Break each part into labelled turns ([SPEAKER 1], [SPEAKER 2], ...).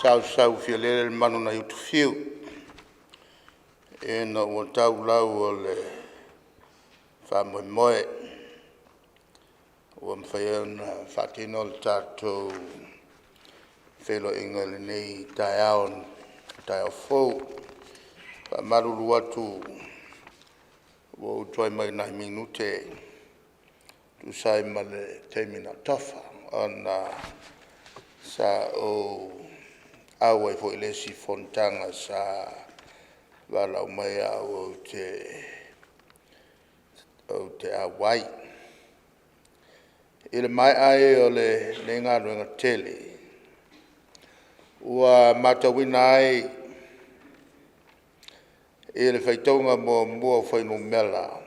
[SPEAKER 1] Sausaufialele le manu nai Utufiu ina ua tau lau o le faamoemoe ua mafai ai ona faatino le tatou feiloaiga i lenei taeao, taeao fou. E faamalulu atu ua ou tuai mai nai minute e tusa ai ma le taimi na tofa, ona sa ou auai foi i le isi fonotaga sa valaau mai au ou te auai. I le maea ai o lenei galuega tele, ua matauina ai i le faitauga muamua o fuainumera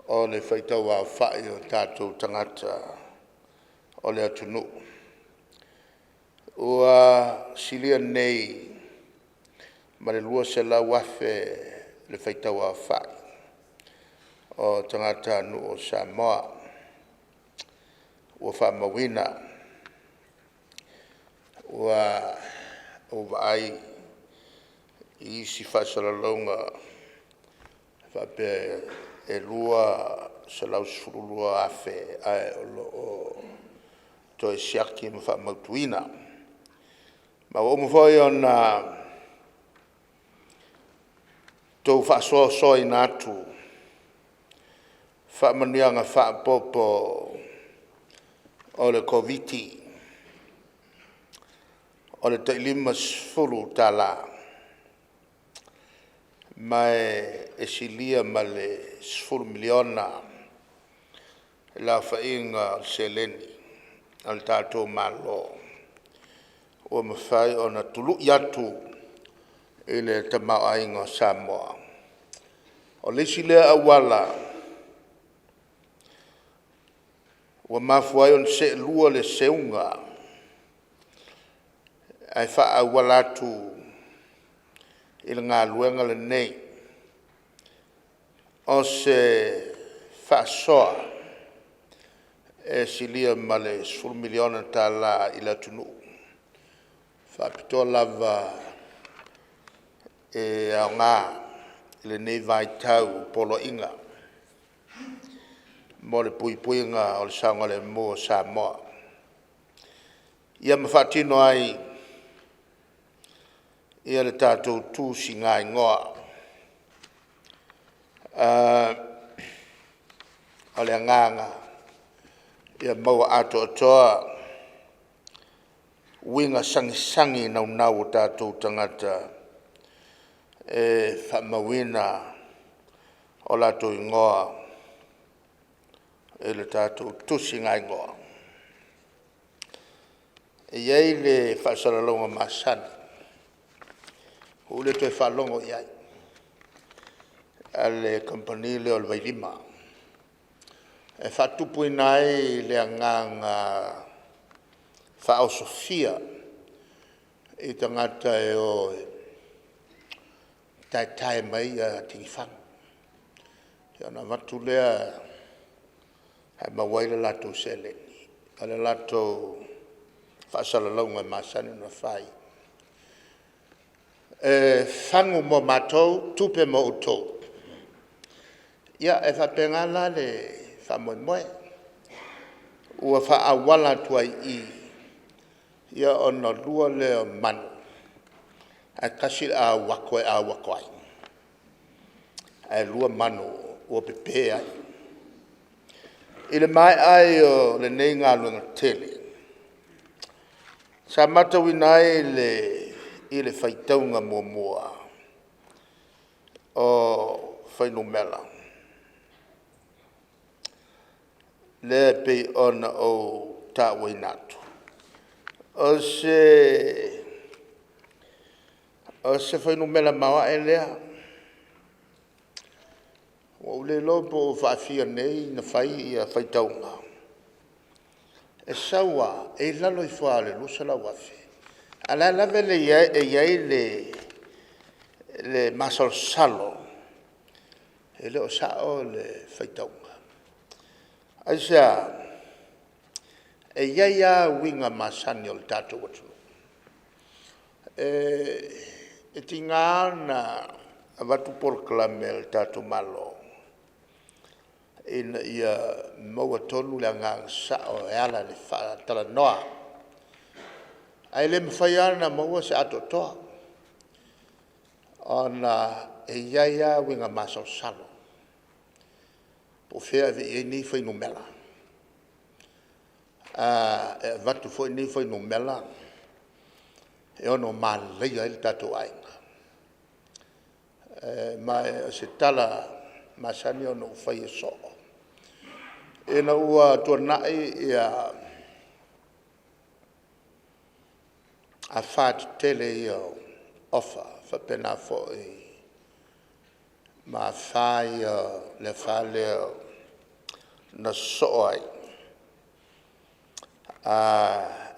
[SPEAKER 1] o le faitau aofai o tatou tagata o le atunuu, ua silia nei ma le 200,000 le faitau aofai o tagatanuu o Samoa ua faamauina. Ua ou vaai i isi faasalalauga e faapea e 212,000 ae o lo o toe siaki ma faamautuina. Ma ua uma foi ona outou faasoasoaina atu faamanuiaga faaopoopo o le Koviti o le tai $50, ma e silia ma le $10 miliona le aofaiga o seleni a le tatou Malo ua mafai ona tului atu i le tamaoaiga o Samoa. O le isi lea auala ua mafua ai ona seelua le seuga ae faaauala atu i le galuega lenei, o se faasoa e silia ma le $10 miliona tala i le atunuu, faapitoa lava e aoga i lenei vaitau o poloaiga mo le puipuiga o le saogalemu o Samoa. Ia ma faatino ai le tatou tusigaigoa. O le agaga ia maua atoatoa uiga sagisagi naunau o tatou tagata e faamauina o latou igoa i le tatou tusigaigoa. E i ai le faasalalauga masani ua ou le toe faalogo i ai, a le Kamupani lea o le Vailima, e faatupuina ai le agaga faaosofia i tagata e o e taetae mai tigifagu, ona avatu lea ae maua ai le latou seleni. O le latou faasalalauga e masani ona fai, e fagu mo matou, tupe mo outou. Ia, e faapena la le faamoemoe, ua faaauala atu ai i i ona lua lea o manu ae tasi le auato e auato ai, ae lua manu ua pepe ai. I le maea ai o lenei galuega tele, sa matauina ai i le faitauga muamua o fuainumera lea e pei ona ou tauaina atu, o se fuainumera maoae lea. Ua ou le iloa po ua faafia nei ona fai faitauga, e sau lava e i lalo ifo lava o le 200,000, a o la e lava e i ai le masalosalo e le o sao le faitauga. Aisea? E i ai lava uiga masani o le tatou atunuu. E tiga ona avatu polokalame a le tatou Malo ina ia maua tonu le agaga sao e ala i le faatalanoa, ae le mafai lava ona maua se atoatoa ona e i ai lava uiga masalosalo po o fea e ave i ai nei fuainumera. E avatu foi nei fuainumera e ono malaia ai le tatou aiga. Ma o se tala masani ona ou faia soo. Ina ua tuanai afa tetele ia o Ofa faapena foi ma afa ia le afa lea na sosoo ai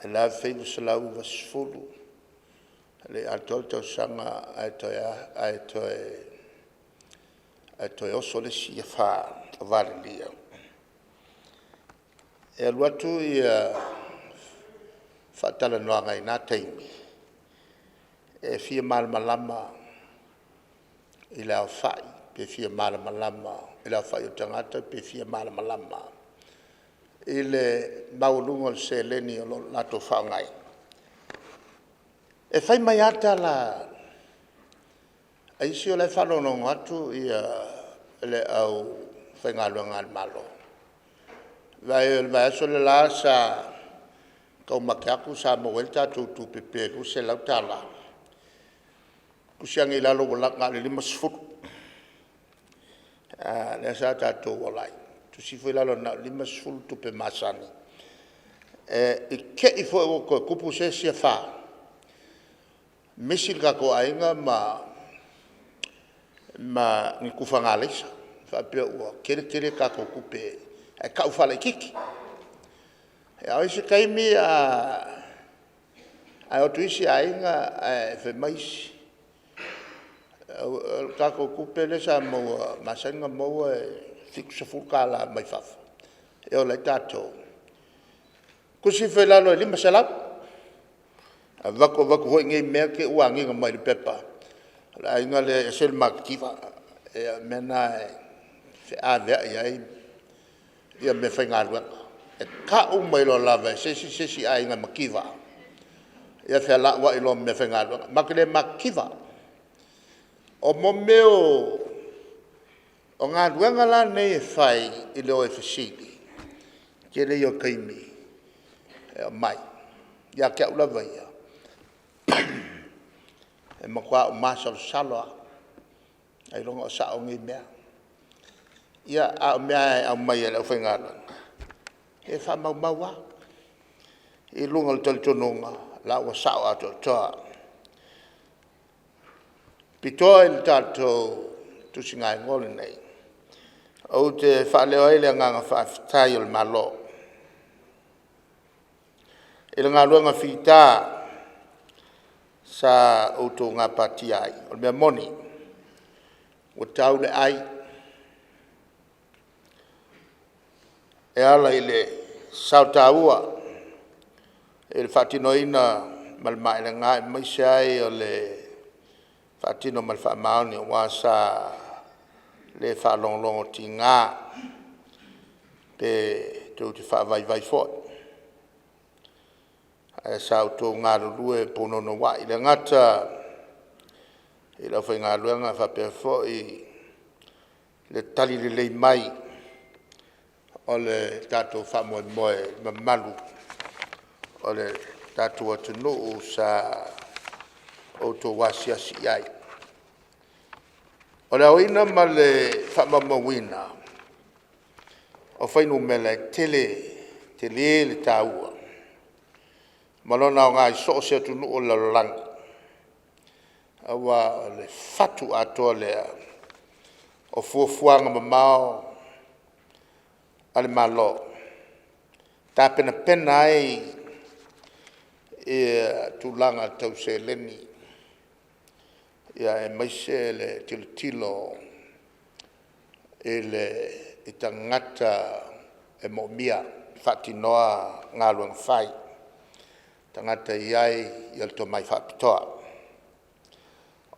[SPEAKER 1] i le 1990, e le i atoa le tausaga ae toe oso le isi afa o Valelia. E alu atu faatalanoaga i na taimi e fia malamalama i le aofai, pe fia malamalama i le aofai o tagata pe fia malamalama i le maualuga o le seleni o lo o latou faaaogaina. E fai mai lava tala a isi o la e faalogologo atu le aufaigaluega a le Malo. Vaai o le vaiaso le la sa taumate atu sa maua ai le tatou tupe pe $200, tusi ane i lalo ua na o le 50 lea sa tatou ola ai. Tusi ifo i lalo na o le 50 tupe masani. I te i foi ua toe tupu se isi afa, misi le tatou aiga ma ni tufaga alaisa faapea ua tele tele tatou tupe ae tau faalaitiiti. A o isi taimi a o atu isi aiga ae fai mai isi, o le tatou tupe lea sa maua e masani ona maua e $70 mai fafo e ola ai tatou, tusi ifo i lalo e $500. Avatu avatu foi nei mea te i ua agiga mai i le pepa o le aiga lea e ese le matitiva. Ia o mea na e feaveai ai meafaigaluega. E tau mai loa lava e se isi se isi aiga e mativa ia felauai loa ma meafaigaluega. Matou te le matitiva. O mea o galuega la nei e fai i le o e fesili, o le tele ia o taimi e aumai. Ia te au lava ia, e matua ou masalosalo lava ailoga o sao nei mea. Ia, a o mea lava e aumai e le aufaigaluega, ia e faamaumau lava i luga o le talitonuga o la ua sao atoatoa. E pitoa i le tatou tusigaigoa lenei, ou te faaleo ai le agaga faafetai o le Malo i le galuega fita sa outou gapatia ai. O le mea moni, ua tau le ai e ala i le sao taua i le faatinoina ma le maelega aemaise ai o le faatino ma le faamaoni aua sa le faalogologotiga pe tou te faavaivai foi. Ae sa outou galulue punouai, e le gata i le aufaigaluega ae faapea foi le talilelei mai o le tatou faamoemoe i le mamalu o le tatou atunuu sa outou asiasi i ai. O le aoina ma le faamaumauina o fuainumera e tele tele le taua ma lona aoga i so o se atunuu o le lalolagi, aua o le fatu atoa lea o fuafuaga mamao a le Malo e tapenapena ai tulaga tau seleni, aemaise le tilotilo i tagata e moomia e faatinoa galuega fai, tagata e i ai le tomai faapitoa.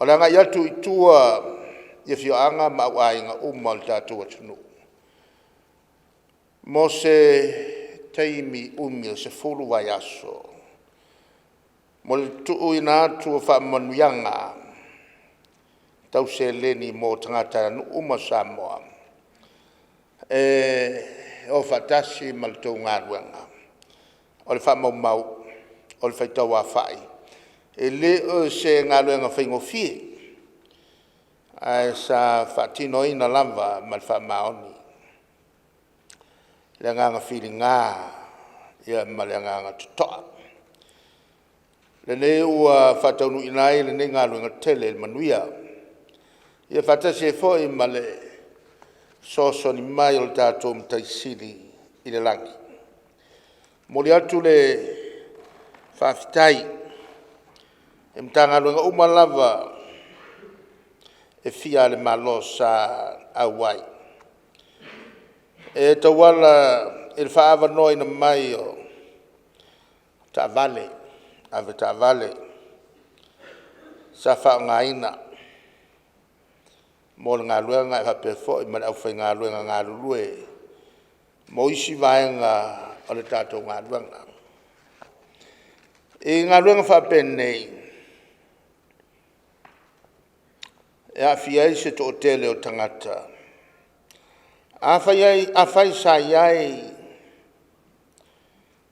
[SPEAKER 1] O le agai atu i tua i afioaga ma aiga uma o le tatou atunuu mo se taimi umi e 10 vaiaso mo le tuuina atu o faamanuiaga tau seleni mo tagatanuu uma o Samoa e o faatasi ma le tou galuega o le faamaumau o le faitau aofai. E le o se galuega faigofie, ae sa faatinoina lava ma le faamaoni, le agaga filiga ma le agaga totoa. Lenei ua faataunuuina ai lenei galuega tele i le manuia, ia faatasi ai foi ma le fesoasoani mai o le tatou Matai Sili i le lagi. E momoli atu le faafetai i Matagaluega uma lava e fia a le Malo sa auai e tauala i le faaavanoaina mai o taavale, avetaavale sa faaaogaina mo le galuega, ae faapea foi ma le aufaigaluega galulue mo isi vaega o le tatou galuega. I galuega faapenei e aafia ai se toatele o tagata, afai sa i ai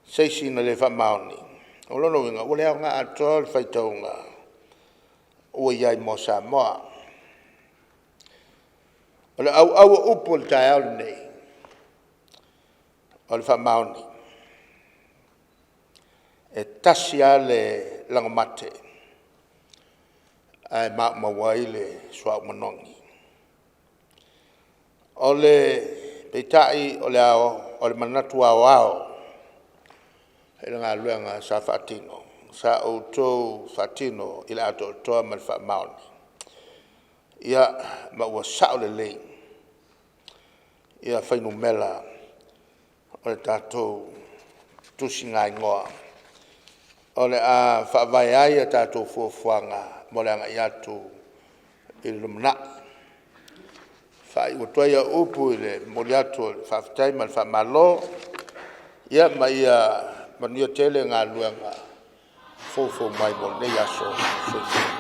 [SPEAKER 1] se isi na le faamaoni, o lona uiga ua le aoga atoa le faitauga ua i ai mo Samoa. O le auau o upu o le taeao lenei, o le faamaoni. E tasi lava le lago mate ae maumau ai le suauu manogi. Peitai o le manatu aoao i le galuega sa faatino, sa outou faatino i le atoatoa ma le faamaoni, ia ma ua sao lelei fuainumera o le tatou tusigaigoa o le a faavae ai a tatou fuafuaga mo le agai atu i le lumanai. E faaiu atu ai au upu i le momoli atu o le faafetai ma le faamalo, ia ma ia manuia tele galuega o foufou mai mo lenei aso. Soifua.